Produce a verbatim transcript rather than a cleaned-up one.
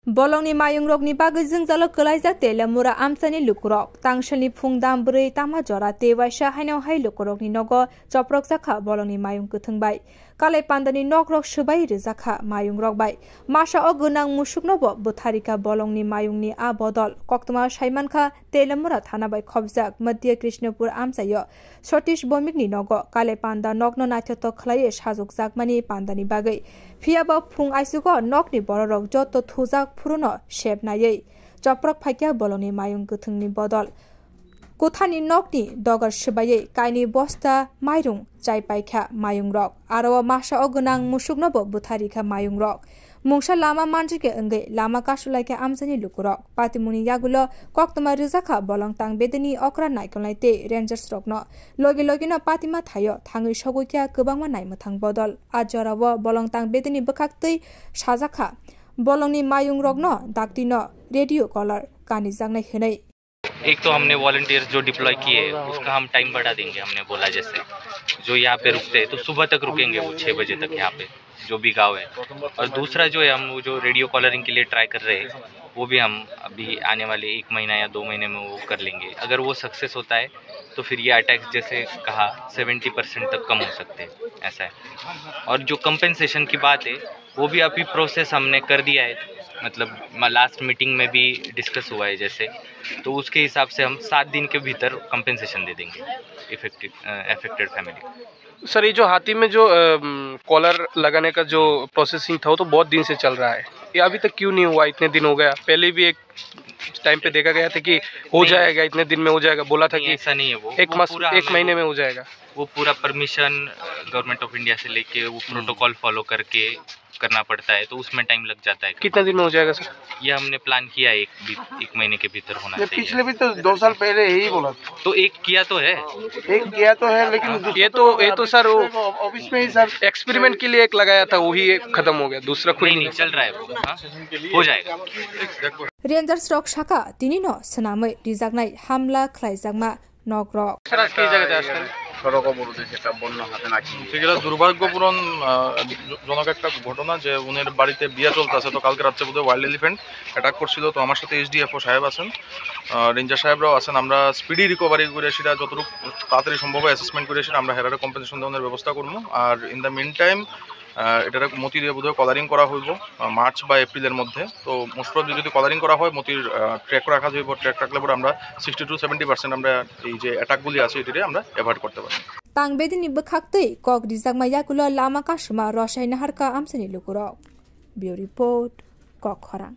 Bolongni mayungrokni bagwi jwngjalo kwlaijak Telamura amchaini lukurok. Tangsalni phung dam bwrwi tama jora tei waisa haino hai lukurokni nogo choprokjakha bolongni mayung kwthwng bai. Kalai pandani nokrok swbai rwjakha mayungrok bai. Masa o gwnang musuknobo bwtharikha bolongni mayungni a bodol. Koktwma saimankha Telamura thana bai khobjak Madhya Krishnapur amchaio Satish Bomikni nogo Kalai panda nokno naithotok khlaiwi sajwkjakmani pandani bagwi. Phiya ba phung aisugo nokni bororok joto thujak phuruno sep naiwi choprok phaikha bolongni mayung kwthwngni bodol. Kuthani nokni dogar swbaiwi kainwi bosta mairung chai paikha mayungrok. Aro o masa o gwnang musuknobo bwtharikha mayungrok. Mungsa lama manjike wngwi lama kasulaikha amchaini lukurok. Patimungni yagulo koktwma rwjakha bolong tang bedeni okra naikolnai tei rangers rokno. Logi logino patima thaio thangwi sogwikha kwbangma naimwthang bodol. A jorao bolong tang bedeni bwkhaktwi sajakha bolongni mayungrokno daktino radio collar kanijaknai hwnwi. एक तो हमने वॉलंटियर्स जो डिप्लॉय किए हैं, उसका हम टाइम बढ़ा देंगे। हमने बोला जैसे जो यहाँ पे रुकते हैं तो सुबह तक रुकेंगे वो छः बजे तक यहाँ पे, जो भी गांव है। और दूसरा जो है, हम वो जो रेडियो कॉलरिंग के लिए ट्राई कर रहे हैं, वो भी हम अभी आने वाले एक महीना या दो महीने में वो कर लेंगे। अगर वो सक्सेस होता है तो फिर ये अटैक्स, जैसे कहा, सेवेंटी परसेंट तक कम हो सकते हैं, ऐसा है। और जो कंपेंसेशन की बात है, वो भी अभी प्रोसेस हमने कर दिया है, मतलब लास्ट मीटिंग में भी डिस्कस हुआ है जैसे, तो उसके हिसाब से हम सात दिन के भीतर कंपेंसेशन दे देंगे इफेक्टेड अफेक्टेड फैमिली। सर, ये जो हाथी में जो कॉलर लगाने का जो प्रोसेसिंग था, वो तो बहुत दिन से चल रहा है, ये अभी तक क्यों नहीं हुआ? इतने दिन हो गया, पहले भी एक टाइम पे देखा गया था कि हो जाएगा, इतने दिन में हो जाएगा, बोला था नहीं, कि ऐसा नहीं है। वो एक वो मास, पूरा एक हमने महीने वो में हो जाएगा। वो पूरा परमिशन गवर्नमेंट ऑफ इंडिया से लेके वो प्रोटोकॉल फॉलो करके करना पड़ता है, तो उसमें टाइम लग जाता है। कितना दिन में हो जाएगा सर? ये हमने प्लान किया है, एक भी, एक महीने के भीतर होना ये चाहिए। पिछले भी तो दो साल पहले यही बोला था। तो एक किया तो है। एक किया तो है, लेकिन हाँ। दूसरा ये तो, ये तो सर, वो ऑफिस में ही सर एक्सपेरिमेंट के लिए एक लगाया था, वही खत्म हो गया, दूसरा कोई नहीं, नहीं। नहीं, चल रहा है वो। हाँ, हो जाएगा। Rangers rok saka tini no swnamwi rijaknai hamla khlaijakma nokrok. Sir, আজকে এই জায়গাতে আসলেন? সড়ক অবরোধে সেটা বন্য হাতে নাকি। ঠিক, এটা দুর্ভাগ্যপূর্ণ, আহ, জ-, জনক একটা ঘটনা যে উনার বাড়িতে বিয়া চলতেছে, তো কালকে রাত্রে বোধহয় ওয়াইল্ড এলিফ্যান্ট অ্যাটাক করছিল। তো আমার সাথে এসডিএফও সাহেব আছেন, আহ, রেঞ্জার সাহেবরাও আছেন। আমরা স্পিডি রিকভারি করে সেটা যতটুকু তাড়াতাড়ি সম্ভব হয় অ্যাসেসমেন্ট করে সেটা আমরা হেরারে কম্পেনসেশন দেওয়ার ব্যবস্থা করবো। আর ইন দ্য মিন টাইম, আহ, এটার মতি দিয়ে বোধহয় কলারিং করা হইব, আহ, মার্চ বা এপ্রিলের মধ্যে। তো মোস্ট প্রবলি যদি কলারিং করা হয়, মতির, আহ, ট্র্যাক রাখা যাইব। ট্র্যাক রাখলে পরে আমরা সিক্সটি টু সেভেন্টি পার্সেন্ট আমরা এই যে অ্যাটাকগুলি আছে, এটিরে আমরা অ্যাভয়েড করতে পারি। Tang bedini bwkhaktwi kok rijakma yakulo lama kasuma rosai naharkha amchaini lukurok. Bureau Report, Kokkhorang.